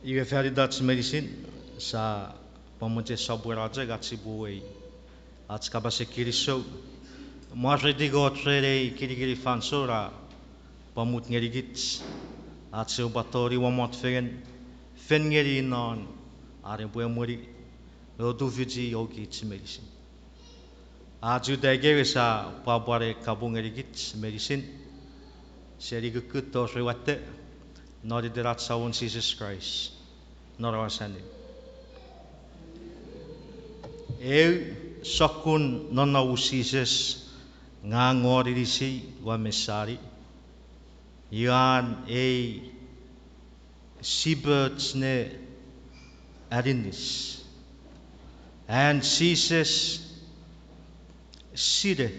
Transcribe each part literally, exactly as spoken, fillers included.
Iwe fan itach meinisin, sia pwan mochen sopweno chok ach sipwe uwei ach kapasen kinisou. Mwareiti Kot ren ei kinikinin fansoun a pwan mut ngenikich ach sipwe pwan tongeni wamot fengen, fen ngeni non an epwe emweni o tufichi kich meinisin. Ach uta ikewe sia pwapwa ne kapong ngenikich meinisin seni kukkun tori watte, non iten ach Samon Jises Kraist, non ewe sanim. Eu sokkun nonnomun Jises ngang won inisi ua mesani, ian ei sipoch ne aninis. An Jises sine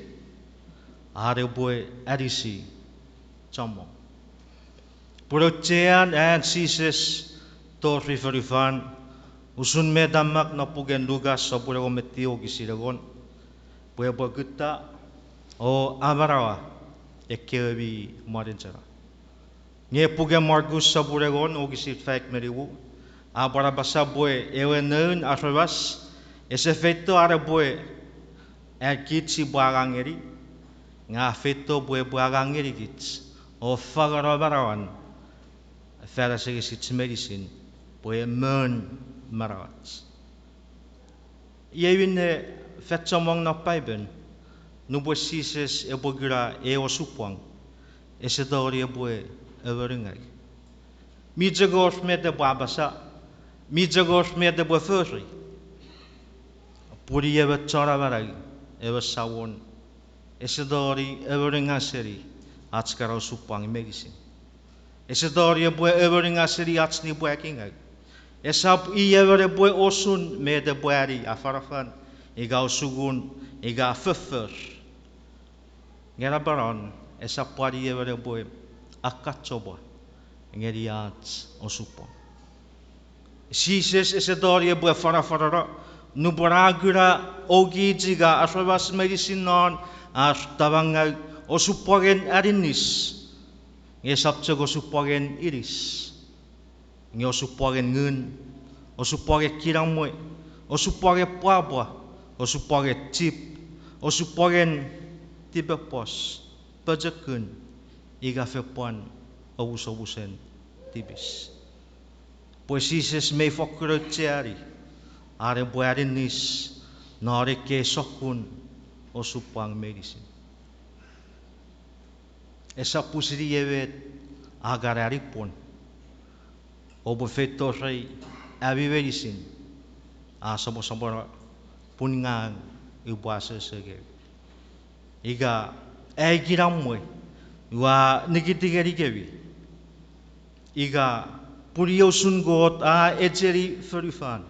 an epwe anisi chommong. Pun auchean an Jises tori fonufan, usun met a mak non puken Lukas sopwun engon me tiu wokisin engon, pwe epwe kutta o amanaua ekkewe mi mwanecheno. Nge puken Markus sopwun engon wokisin faik me nimu a pwan apasa pwe ewe Noun Aramas ese feito an epwe an kich sipwe angang ngeni, nge a feito pwe epwe angang ngenikich o fangeno manauan fan asengesich meinisin, pwe mon manauach. Iei minne fan chommong non Paipen, nupwen Jises epwe kuna ei osupwang, ese tongeni epwe amonungau. Mi chok wor met epwe apasa, mi chok wor met epwe fori. Pun i ewe Chon Amanau, ewe Samon, ese tongeni amonungau seni ach kana osupwang meinisin. Ese tongeni epwe amonungau seni ach nipwakingau. Esap i emon epwe osun met epwe ani afanafan, ika osukun, ika foffor. Nge napanon, esap pwan i emon epwe akkachopwa ngeni ach osupwang. Jises ese tongeni epwe afanafanono nupwen a kuna kich ika aramas meinisin non ar tamangau osupwangen aninis. Nge esap chok osupwangen inis, nge osupwangen ngun, osupwangen kinamwe, osupwangen pwapwa, osupwangen chip, osupwangen tipepos, pochokun, ika fen pwan omusomusen tipis. Pwe Jises mei fokkun aucheani an epwe aninis non ekkei sokkun osupwang meinisin. Esap pwisin ie met a kan ani pwon, oupwe feito rei ami meinisin, a soposopono, pun ngang upwe asoso ngeni. Ika ai kinamwe ua nikiti ngenikemi. Ika pun iei usun Kot a echeni fonufan.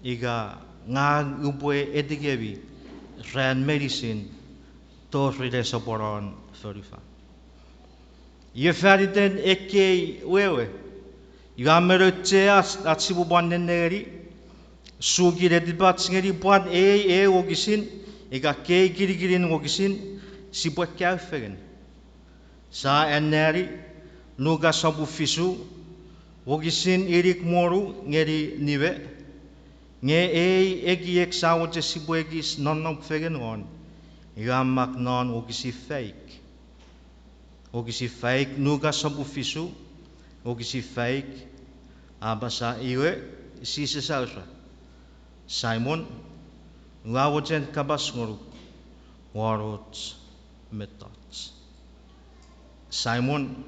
Ika ngang upwe etikemi ran meinisin tori nesoponon fonufan. Iwe fan iten ekkei wewe, iwe a men auchea ach sipwe pwan nennengeni, suki netipach ngeni pwan ei ew wokisin, ika kei kinikinin wokisin, sipwe kaeo fengen. Sia anneani Lukas sopun fisu, wokisin inik me wonu ngeni nime. Nge ei ekiek sia mochen sipwe ekis nonnom fengen won, iwe a mak non wokisin faik. Wokisin faik, Lukas sopun fisu, wokisin faik, a apasa iwe, Jises a ura, Simon, ua mochen kapas ngonuk won och mettoch. Simon,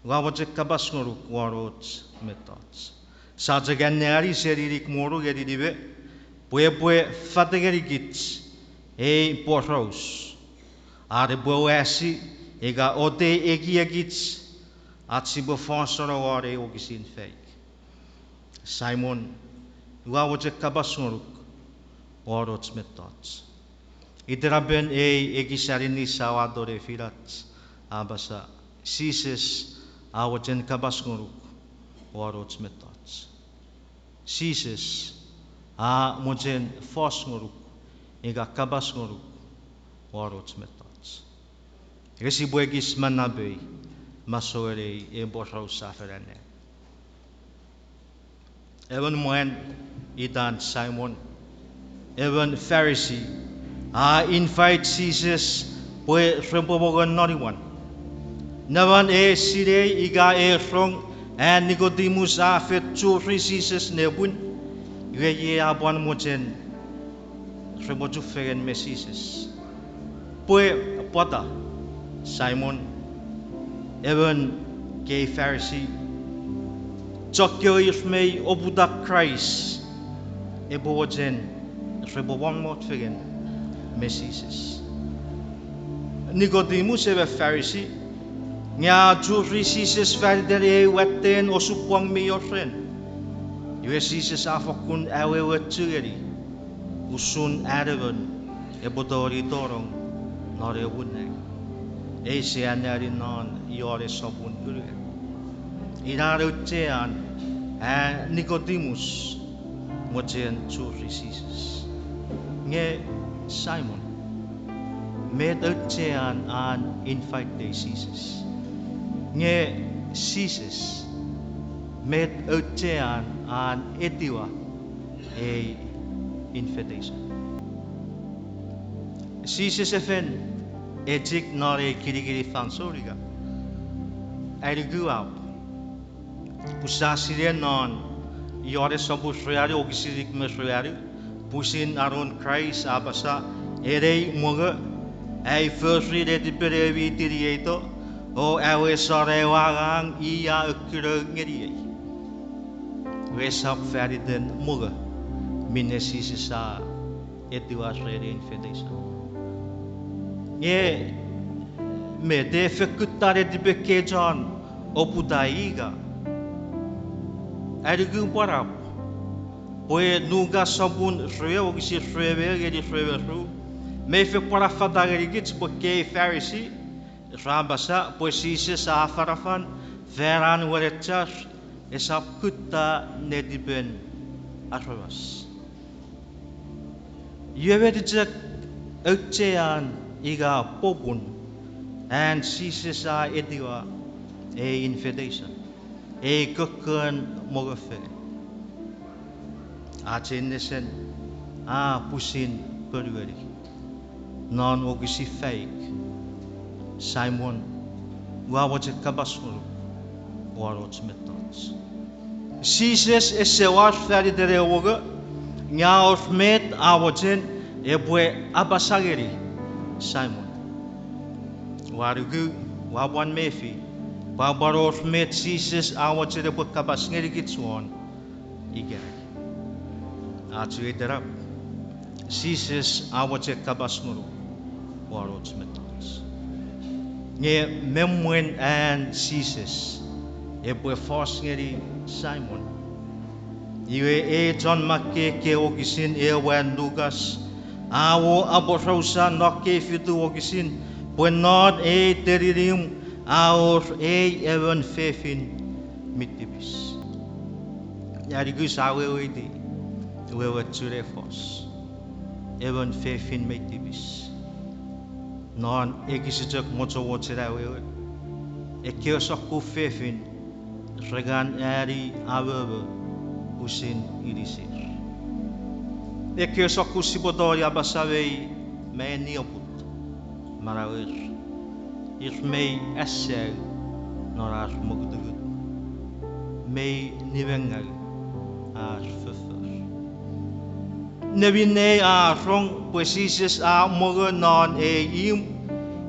ua mochen kapas ngonuk won och mettoch. Sia chok anneani seni inik me wonu ngeni nime, pwe epwe fat ngenikich ei poraus, are epwe wasi ika otei ekiekich ach sipwe fansoun won ei wokisin faik. Simon, ua mochen kapas ngonuk won och mettoch. Itenapen ei ekis aninis a wato nefinach, a apasa, Jises a mochen kapas ngonuk won och mettoch. Jises a mochen fos ngonuk ika kapas ngonuk won och mettoch. Ika sipwe ekis manapei masouen ei poraus sia fen anneani. Emon mwan itan Simon, emon Farisi, a invite Jises pwe repwe mongo non imwan. Neman e sinei ika e rong an Nikotimus a fen churi Jises nepwin, iwe iei a pwan mochen repwe chufengen me Jises. Pwe pwata, Simon, emon kei Farisi, chokkewe ir mei oputa Kraist epwe mochen repwe pwan mot fengen me Jises? Nikotimus emon Farisi, nge a churi Jises faniten ei watten osupwang mi wor ren. Iwe Jises a fokkun awewe chungeni usun an emon epwe tongeni tonong non ewe muun nang. Ei sia anneani non Ioanes sopun unungat. Ina auchean an Nikotimus mochen churi Jises. Nge Simon, met auchean an invite-ei Jises? Nge Jises, met auchean an etiwa ei invitation? Jises e fen echik non ei kinikinin fansoun ika? Ai nuku a pwe, pun sia sinei non Ioanes sopun ruanu wokisin inik me ruanu, pwisin anon Kraist a apasa, en ei mongo ai fori netipen ewe mi tinieito, o awesano ewe angang i a ekkunou ngeniei. Iwe esap faniten mongo minne Jises a etiwa ren invitation. Nge met e fen kutta netipen ekkei chon oputa i ika? Ai nuku pwan a pwe Lukas sopun rue wokisin rue me ew ngeni rue me ru, mei fen pwan affata ngenikich pwe kei Farisi ra apasa pwe Jises a afanafan fan an wenechar esap kutta netipen aramas. Iwe met chok auchean ika popun an Jises a etiwa ei invitation, ei kokkon mongofengen? Ach ei nesen a pwisin ponueni non wokisin faik: Simon, ua mochen kapas ngonuk won och mettoch. Jises ese war faniten ewe mongo, nge a wor met a mochen epwe apasa ngeni Simon. Ua nuku, ua pwan mefi pwe a pwan wor met Jises a mochen epwe kapas ngenikich won ikenai. Ach ei tenap, Jises a mochen kapas ngonuk won och mettoch. Nge me mwen an Jises epwe fos ngeni Simon, iwe ei chon makkei ekkei wokisin ewe an Lukas a wor aporausa non ekkei fitu wokisin pwe non ei teninimw a wor ei emon fefin mi tipis. Nge nuku sia weweiti wewen chon ei fos, emon fefin mi tipis. Non ekis chok mochomochen awewe, ekkewe sokkun fefin re kan ani amomo usun inisir. Ekkewe sokkun sipwe tongeni apasa mei me nioput manauer, ir mei asau non ar mokutukut, mei nimengau ar foffor. Neminei a rong pwe Jises a mongo non ei imw,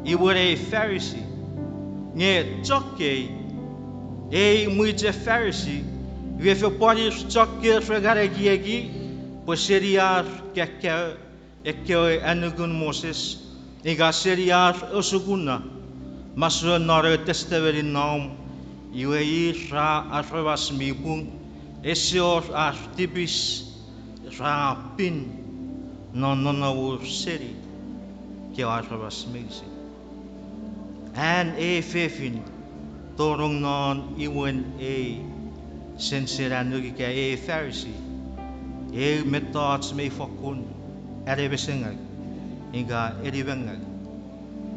imwen ei Farisi. Nge chokkei ei mwichen Farisi, iwe fen pwan ir chokkei re kan ekieki pwe seni ar kakkaeo ekkewe annukun Moses, ika seni ar asukuna masouen non ewe Testamenin Nom, iwe ir ra aramas mi pung, ese wor ar tipis, ra pin non nonnomur seni kewe aramas meinisin. An ei fefin tonong non imwen ei sensen annuk ika ei Farisi, eu mettoch mei fokkun anemesengau ika enimengau.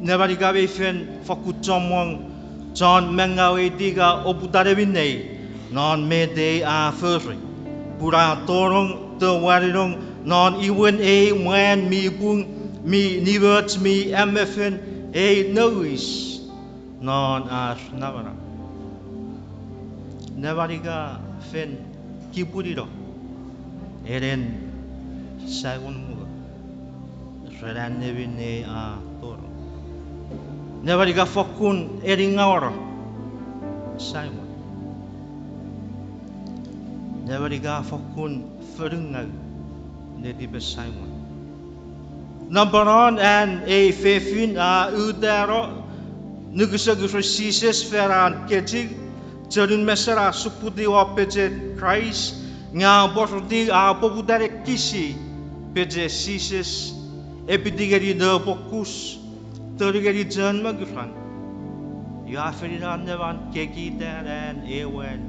Neman ika mei fen fokkun chommong chon mangaweiti ika oputa neminei non met ei a fori. Pun a tonong, towaninong non imwen ei mwan mi pung, mi nimoch, mi amefen, ei nouwis non ar namanam. Neman ika fen kipwinino enen Simon Mongo ren an nemin ei a tonong. Neman ika fokkun eningauno Simon. Neman ika fokkun fonungau netipen Simon. Nampa non an ei fefin a utano nukusen ren Jises fan an kechiw, chonun mesen a suputiw won pechen Kraist, nge a pworuti, a poputa ne kisi pechen Jises, epiti ngeni nopokus, tonu ngeni chon mokuran. Iwe a fen ina neman kekitan an ewan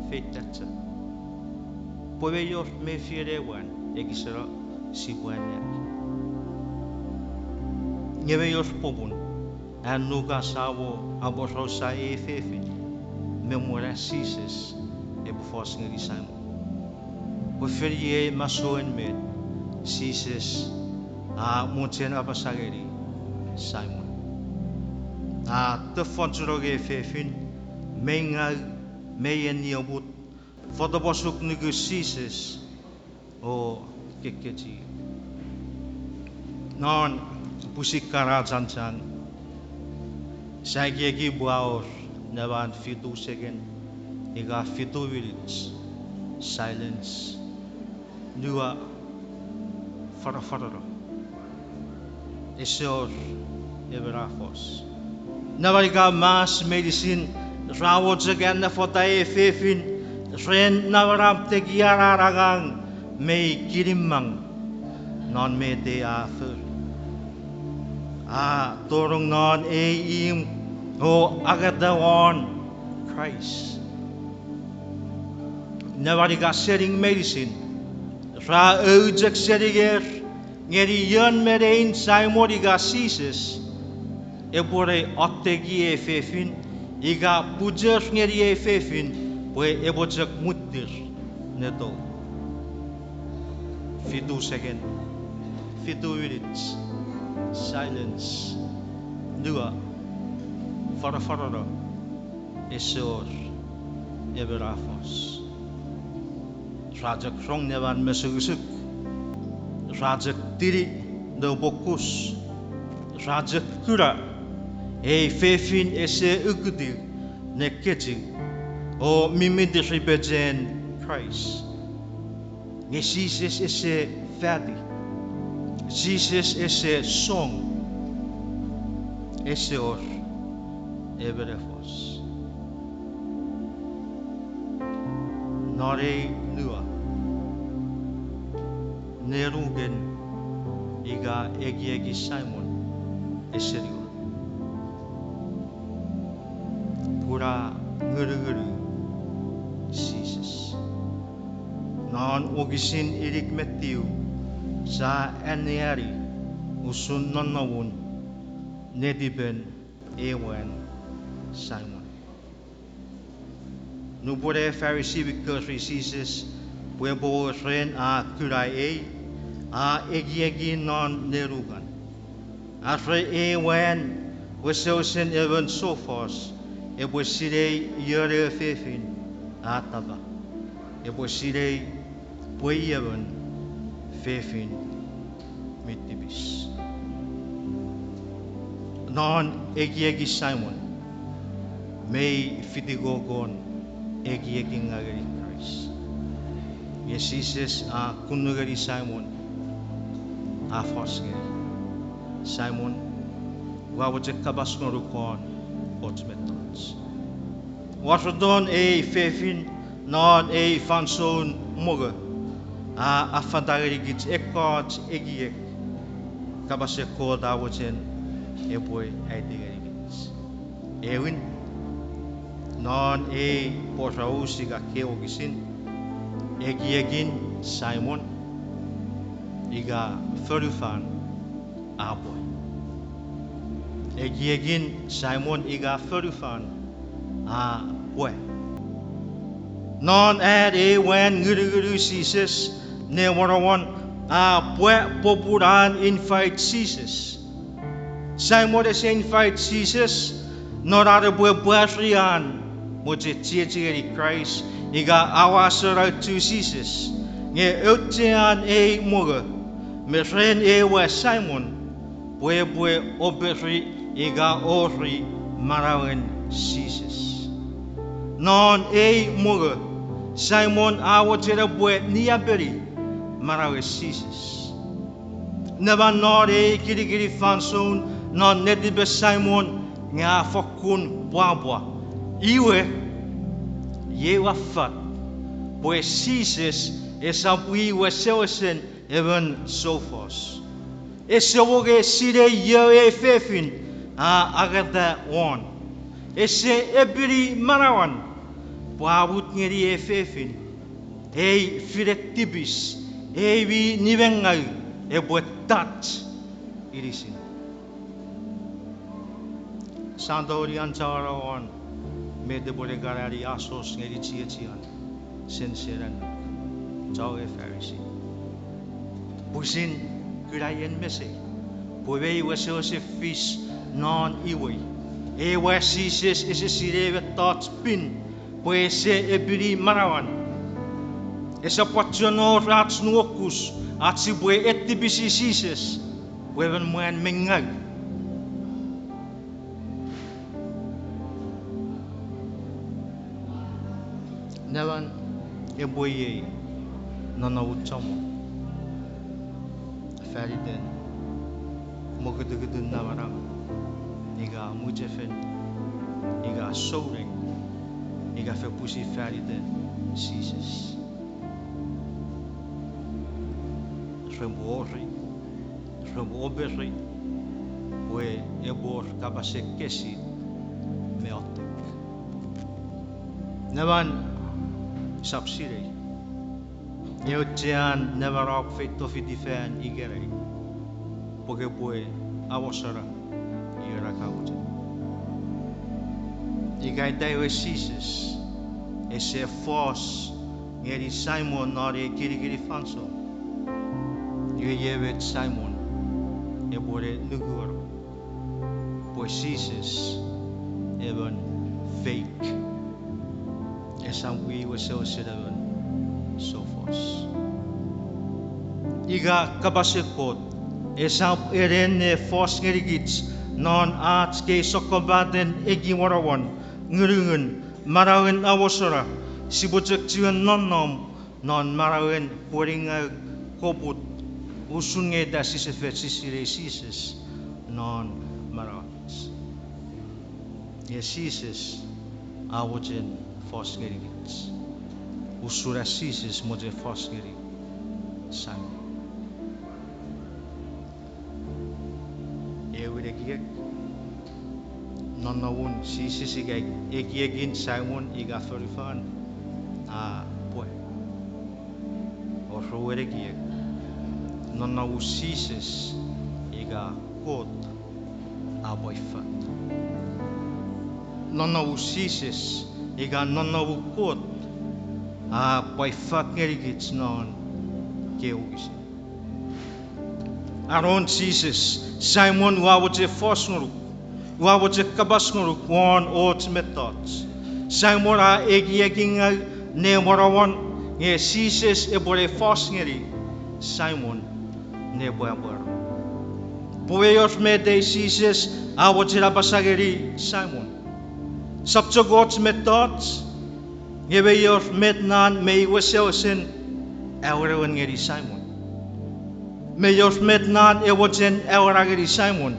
feitacha. Pwe mei wor mefien ewan ekiseno sipwe anneani. Nge mei wor popun an nukan sa mo aporausa ei fefin me mwen an Jises epwe fos ngeni Simon. Pwe fen iei masouen met Jises a mochen apasa ngeni Simon. A tefonchunong ei fefin, mei ngau, mei enioput, fotoposuk nuku Jises o kekechiw. Non pwisin kana chanchang, sia ekieki pwe a wor neman fitu seken ika fitu minich silence, nua, fanafanano. Ese wor emon a fos. Neman ika mas meinisin ra mo chok annefota ei fefin ren namanam tekian an angang mei kinimang non met ei a fori. A tonong non ei imw o angata won Kraist. Neman ika sening meinisin ra ou chok seninger ngeni ion me nein Simon ika Jises epwe ne oteki ei fefin ika puchor ngeni ei fefin pwe epwe chok mwittir ne tou. Fitu second, fitu minutes, silence, nua, fanafanano, ese wor emon a fos. Ra chok rong neman me osukosuk. Ra chok tini nopokus. Ra chok kuna ei fefin ese ukutiw ne kechiw o mimiti ripechen Kraist. Nge Jises ese fati. Jises ese song. Ese wor emon a fos. Non ei nua, nenuken ika ekieki Simon ese nua. Pun a ngunungunu Jises. Non wokisin inik me tiu, sia anneani usun nonnomun netipen ewan Simon. Nupwen ei Farisi mi kori Jises pwe epwe wor ren a kuna ei, a ekieki non nenukan, are ewan wesewesen emon soufos epwe sinei ion ewe fefin a tapa, epwe sinei pwe i emon fefin mi tipis. Non ekieki Simon, mei fitikokon ekieki ngau ngeni Kraist. Nge Jises a kunnu ngeni Simon, a fos ngeni, Simon, ua mochen kapas ngonuk won och mettoch. Wareton ei fefin non ei fansoun mongo a affata ngenikich ekkoch ekiek kapasen Kot a mochen epwe aiti ngenikich. Ewin, non ei poraus ika kewe wokisin, ekiekin Simon ika fonufan a pwe. Ekiekin Simon ika fonufan a pwe. Non an ei mwan ngunungunu Jises ne monomon, a pwa popun an invite Jises. Simon ese invite Jises non an epwe pwari an mochen chiechi ngeni Kraist ika awesano usun Jises, nge auchean ei mongo me ren ewe Simon pwe epwe operi ika ori manauen Jises. Non ei mongo, Simon a mochen epwe niapeni manauen Jises. Neman non ei kinikinin fansoun non netipen Simon nge a fokkun pwapwa. Iwe, iei ua fat pwe Jises esap wesewesen emon soufos. Ese wor sinei io ei fefin a angata won. Ese epini manauan pwe a mut ngeni ei fefin ei fine tipis, ei mi nimengau, epwe touch inisin. Sia tongeni anchangano won met epwe ne kan ani asos ngeni chiechian sensen annuk, chon ewe Farisi. Pwisin kuna en mesei pwe mei wesewesen fis non imwei. Ewe Jises ese sinei mettoch pin pwe ese epini manauan. Esap chuen wor ach nuokus ach sipwe etipisi Jises pwe emon mwan mi ngau. Neman epwe iei nonnomun chommong faniten mokutukutun namanam, ika mwichefen, ika souneng, ika fen pwisin faniten Jises. Repwe wori, repwe operi pwe epwe wor kapasen kesin me ottek. Neman esap sinei, auchean neman om feito fiti fan ikenai pwe kopwe awesano ika ka mochen. Ika ita ewe Jises ese fos ngeni Simon non ei kinikinin fansoun, iwe iei met Simon epwe ne nukuno pwe Jises emon fake. Esap wesewesen emon soufos. Ika kapasen Kot esap enen ne fos ngenikich non ach kei sokkopaten ekimwanamwan, ngunungun, manauen awesano, sipwe chok chiwen nonnom non manauen pweningau koput, usun nge ita sise fen sinei Jises non manauach. Nge Jises a mochen fos ngenikich usun an Jises mochen fos ngeni Simon. Ewe ekiek, nonnomun Jises ika ekiekin Simon ika fonufan a pwe. Oruan ekiek, nonnomun Jises ika Kot a pwai fat. Nonnomun Jises ika nonnomun Kot a pwai fat ngenikich non kei wokisin. Anon Jises, Simon, ua mochen fos ngonuk, ua mochen kapas ngonuk won och mettoch. Simon a ekiekingau ne monomon, nge Jises epwe ne fos ngeni Simon ne pwapwano. Pwe mei wor met ei Jises a mochen apasa ngeni Simon. Sap chok och mettoch, nge mei wor met nan mei wesewesen awenewen ngeni Simon. Mei wor met nan e mochen awena ngeni Simon,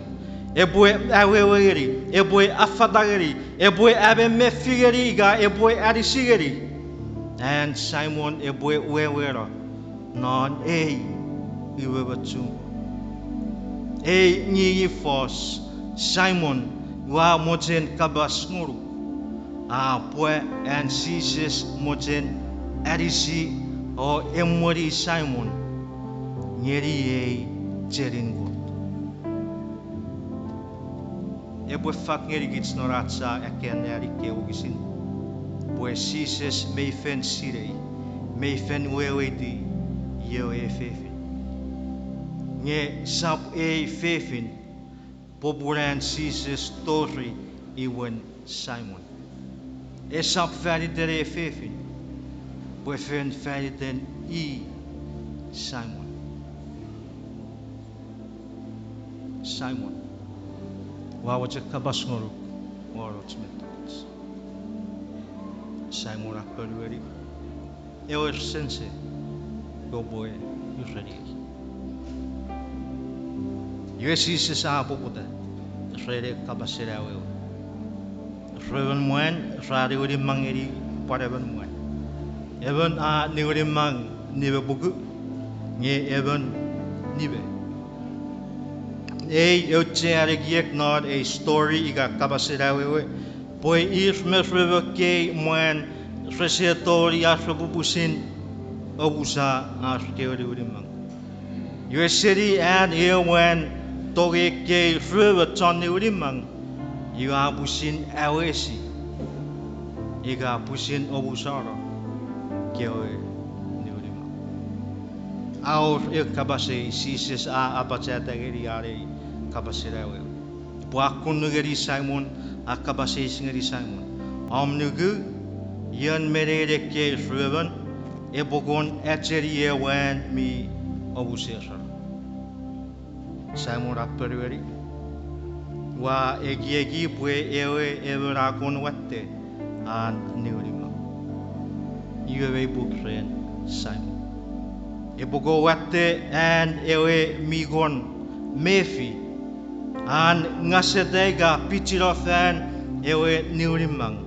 epwe awewe ngeni, epwe affata ngeni, epwe amemefi ngeni ika epwe anisi ngeni. An Simon epwe weweno non ei umoumochun. Ei ngingi fos, Simon, ua mochen kapas ngonuk, a pwe an Jises mochen anisi o emweni Simon ngeni ei chenin Kot. Epwe fat ngenikich non ach sa akkanneani kei wokisin. pwe Jises mei fen sinei, mei fen weweiti io ei fefin. Nge sap ei fefin popun an Jises tori imwen Simon. Esap faniten ei fefin, pwe fen faniten i Simon. Simon, ua mochen kapas ngonuk won och mettoch. Simon a ponueni, ewer sense kopwe ureniei. Iwe Jises a poputa ren ei kapasen awewe. Ruemon mwan ra niwinimang ngeni pwan emon mwan. Emon a niwinimang nimepuku, nge emon nime. Ei auchean ekiek non ei story ika kapasen awewe, pwe ir me ruemon ekkei mwan rese tongeni ar repwe pwisin omusa ar kewe niwinimang. Iwe seni an ewe mwan tongei ekkei ruemon chon niwinimang, iwe a pwisin awesi ika pwisin omusano kewe niwinimang. A wor ew kapas eis Jises a apachata ngeni an ei kapasen awewe. Pwe a kun ngeni Simon, a kapas eis ngeni Simon, om nuku, ion me nein ekkei ruemon epwe kon acheni ewe mwan mi omuserano? Simon a ponueni, ua ekieki pwe ewe emon a kon watte an niwinimang. Iwe mei puk ren Simon. Epwe kon watte an ewe mi kon mefi, an ngaseta ika pichino fan ewe niwinimang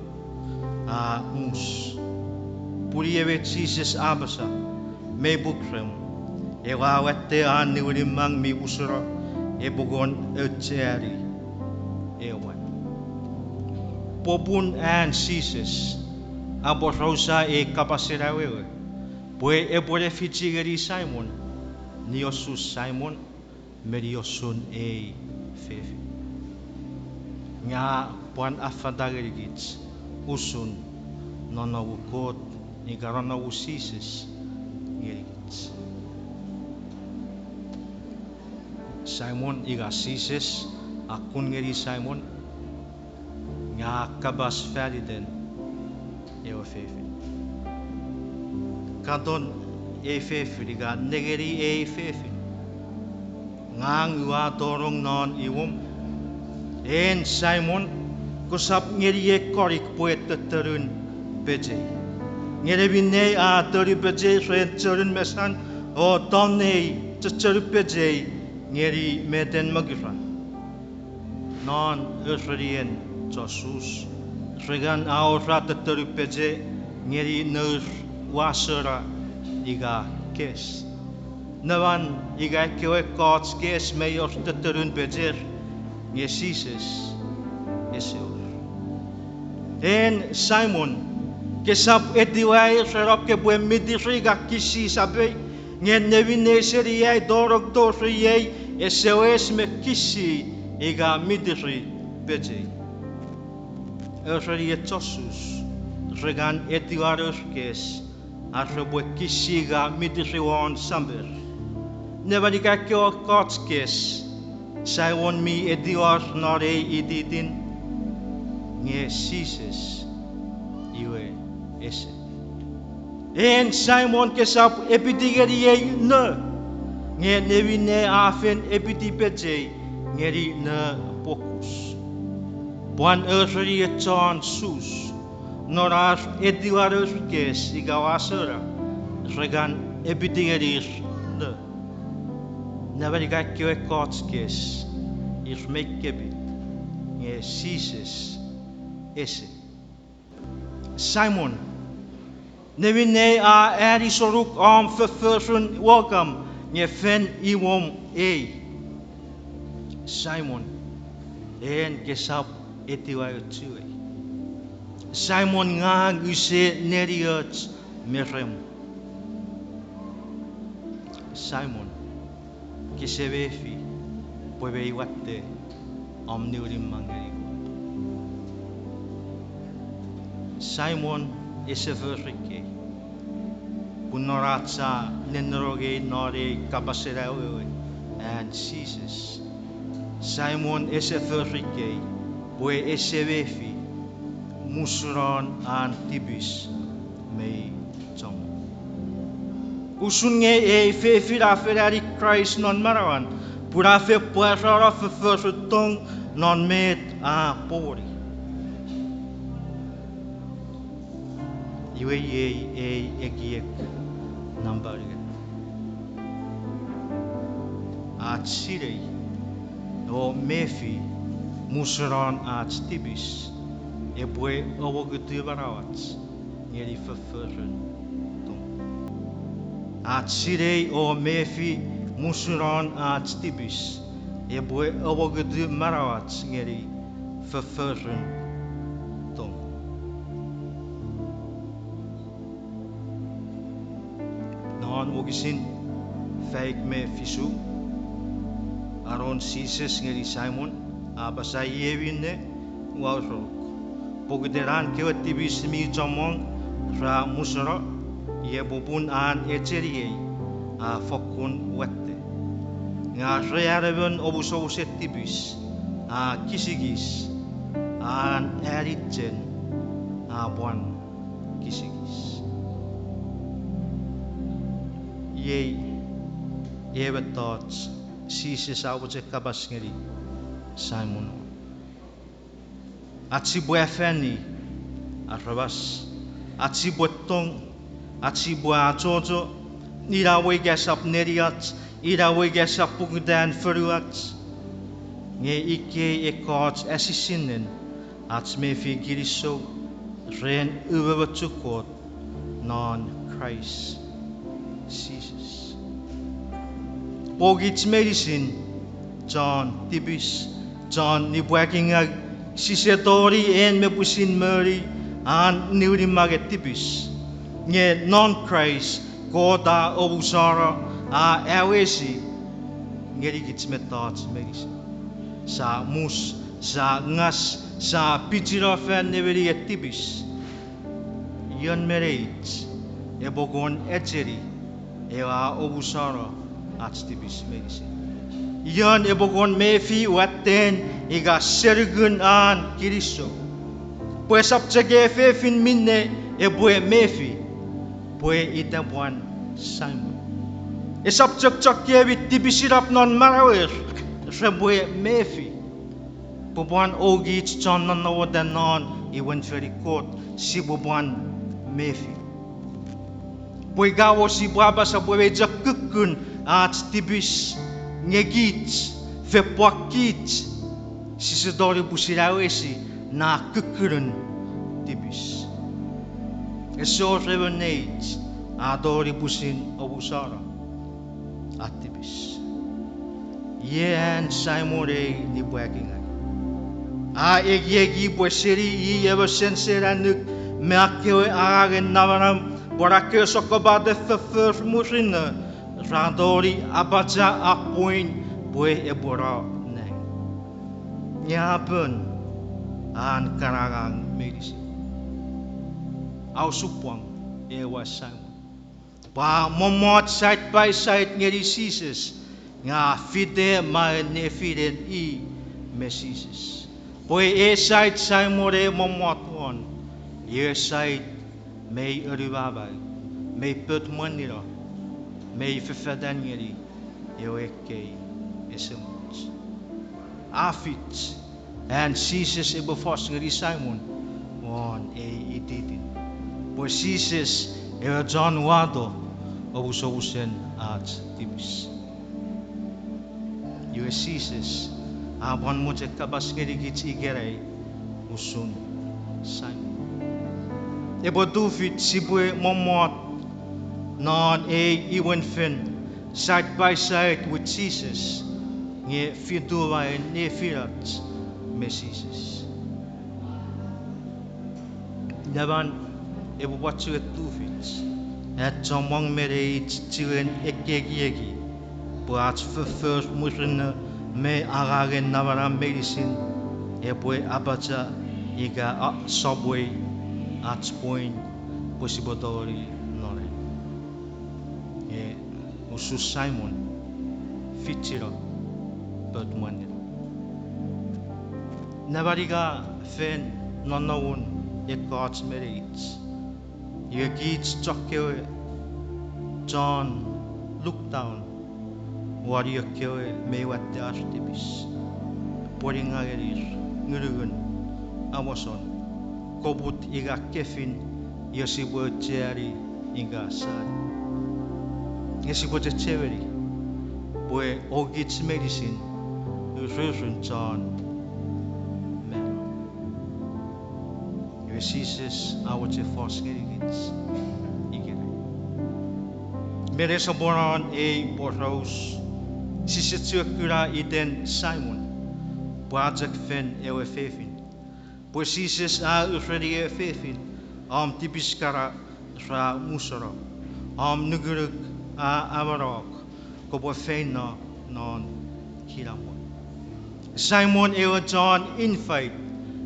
a mus. Pun iei met Jises a apasa, mei puk rem, ewe a watte an niwinimang mi musuno epwe kon aucheani ewe mwan. Popun an Jises aporausa ei kapasen awewe, pwe epwe ne fichi ngeni Simon, niosun Simon, me niosun ei fefin. Nge a pwan affata ngenikich usun nonnomun Kot ika nonnomun Jises ngenikich. Simon ika Jises a kun ngeni Simon, nge a kapas faniten ewe fefin. Katon ei fefin ika nengeni ei fefin. Ngang ua tonong non imwom. En Simon, kosap ngeniei konik pwe tettenun pechei. Nge neminei a tonu pechei ren chonun mesan, o tonei chechenu pechei ngeni meten mokuran. Non erenien chon Sus, ren ngang a wor tettenun pechei ngeni nour wasona ika kes. Neman ika ekkewe ekkoch kes mei wor tettenun pecher, nge Jises ese wor. En Simon, kesap etiwa ir ren om kopwe mitiri ika kisi sapei, nge neminei seni ai tonong tori ei ese wes me kisi ika mitiri pechei. Erenien chon Sus, ren ngang etiwa nour kes ar repwe kisi ika mitiri won samper. Neman ika ekkewe ekkoch kes, Simon mi etiwar non ei ititin, nge Jises iwe ese. En Simon, kesap epiti ngeniei no, nge neminei a fen epiti pechei ngeni no pwokus. Pwan erenien chon Sus, non ar etiwa nour kes ika wasona, ren ngang epiti ngenir no. Neman ika ekkewe ekkoch kes, ir mei kepit, nge Jises ese. Simon, neminei a ani sonuk om fofforun welcome, nge fen imwom ei. Simon, en kesap etiwa ochuei. Simon, ngang use nenioch me rem. Simon, kese mefi pwe mei watte om niwinimang ngeni Kot. Simon ese fori ikei. Pun non ach sa nennenongei non ei kapasen awewe an Jises, Simon ese fori ikei pwe ese mefi musunon an tipis mei chommong. Usun nge ei fefin a fen ani Kraist non manauan, pun a fen pwarano fofforun tong non met a pwopwoni. Iwe iei ei ekiek nampa unungat. Ach sinei o mefi musunon ach tipis epwe amwokutu manauach ngeni fofforun tong. Ach sinei o mefi musunon ach tipis epwe amwokutu manauach ngeni fofforun tong. Non wokisin faik me fisu, anon Jises ngeni Simon, a apasa, Iei minne ua uronuk, pokiten an kewe tipis mi chommong ra musuno, iei popun an echeniei a fokkun watte. Nge ren an emon omusomusen tipis a kisikis, an anichen a pwan kisikis. Iei ewe mettoch Jises a mochen kapas ngeni Simon. Ach sipwe afanni aramas, ach sipwe tong, ach sipwe achocho, ina we ika esap neniach, ina we ika esap pukutan fonuach. Nge ikkei ekkoch esisinen ach mefi kinisou ren umoumochun Kot non Kraist Jises. Pokiten meinisin, chon tipis, chon nipwakingaw, sise tongeni en me pwisin moni an niwinimang tipis. Nge non Kraist, Kot a omusano, a awesi ngenikich mettoch meinisin. Sia mus, sia ngas, sia pichino fan nemenien tipis. Ion me neich epwe kon echeni ewe a omusano ach tipis meinisin? Ion epwe kon mefi watten ika senukun an kinisou? Pwe esap chok ewe fefin minne epwe mefi pwe ita pwan Simon. Esap chok chokewe mi tipisinap non manauer repwe mefi. Pwe pwan okich chon nonnomotan non imwen feni Kot sipwe pwan mefi. Pwe ika mo sipwe apasa pwe mei chok kukkun ach tipis, nge kich, fepwak kich, sise tongeni pwisin awesi na kukkunun tipis. Ese wor emon neich a tongeni pwisin omusano a tipis. Iei an Simon ei nipwakingaw. A ekieki pwe seni i emon sensen annuk me ekkewe angangen namanam, pwe ekkewe sokkopaten foffor murinno ra tongeni apacha a pwin pwe epwe no nang. Nge a pon an kan angang meinisin. A osupwang ewe Simon. Pwe a mommot side by side ngeni Jises, nge a fite maun nefinen i me Jises. Pwe ei side Simon e mommot won, iei side mei anumamau, mei pot mwanino, mei fefetan ngeni ewe ekkei esemuch. A fich an Jises epwe fos ngeni Simon won ei ititin. Pwe Jises ewe chon wato omusomusen ach tipis. Iwe Jises a pwan mochen kapas ngenikich ikenai usun Simon. Epwe tufich sipwe mommot non ei imwen fen, side by side with Jesus, nge fitu maun nefinach me Jises. Neman epwe pwan chiwen tufich ach chommong me neich chiwen ekkekieki pwe ach foffor murinno me angangen namanam meinisin epwe apacha ika a sopwei ach point pwe sipwe tongeni non ei. Nge usun Simon, fichino pout mwanin. Neman ika fen nonnomun ekkoch me neich, iwe kich chokkewe chon look down won ekkewe mi watte ar tipis, pwe ningangenir ngunungun, amoson, koput ika kefin, io sipwe aucheani ika sani. Nge sipwe chechemeni pwe okich meinisin ururun chon mano. Iwe Jises a mochen fos ngenikich ikenai. Me nesoponon ei poraus, sise chok kuna iten Simon pwe a chok fen ewe fefin. Pwe Jises a ureni ewe fefin, om tipis kana ra musono, om nukunuk a amonok, kopwe feino non kinamwe. Simon ewe chon invite,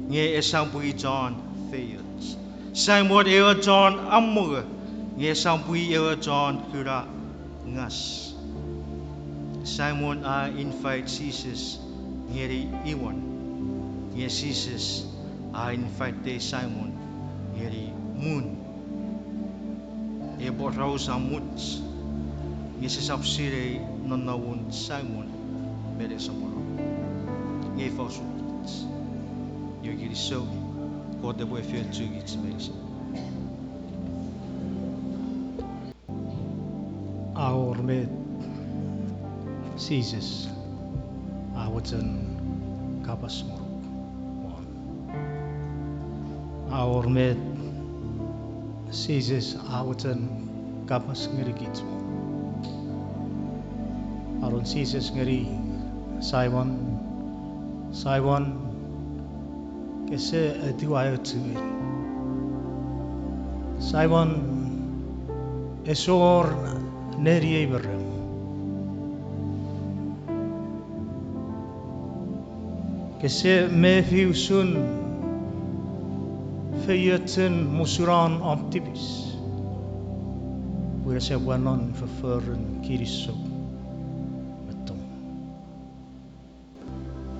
nge esap pwe chon feioch. Simon ewe chon amongo, nge esap pwe ewe chon kuna ngas. Simon a invite Jises ngeni imwan, nge Jises a invite Simon ngeni mun. Ei poraus a much, nge sisap sinei nonnomun Simon me nesoponon. Nge ifa usun kich? Io kinisou, Kot epwe efeiochukich meinisin. A wor met Jises a mochen kapas ngonuk won? A wor met Jises a mochen kapas ngenikich won? Aron Jises ngeni Simon, Simon, kese etiwa ochiei. Simon, ese wor neniei me remw. Kese mefi usun feiochun musunon om tipis, pwe ese pwan non fofforun kinisou me tong.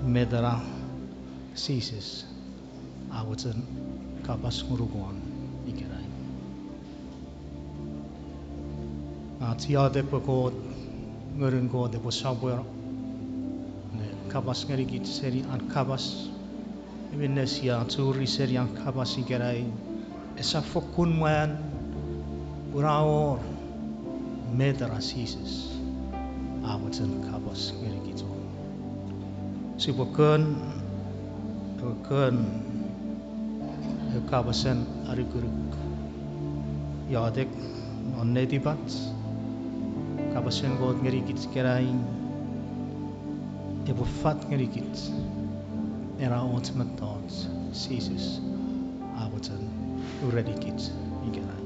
Met ena Jises a mochen kapas ngonuk won ikenai? Ach iotek pwe Kot, Ngunun Kot epwe sopweno ne kapas ngenikich seni an kapas, minne sia churi seni an kapas ikenai, esap fokkun mwan, pun a wor met ena Jises a mochen kapas ngenikich won. Sipwe kon, ewe kon, ewe kapasen anukunuk. Iotek non netipach, kapasen Kot ngenikich ikenai epwe fat ngenikich ena och mettoch Jises a mochen urenikich ikenai.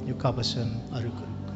Ewe kapasen anukunuk.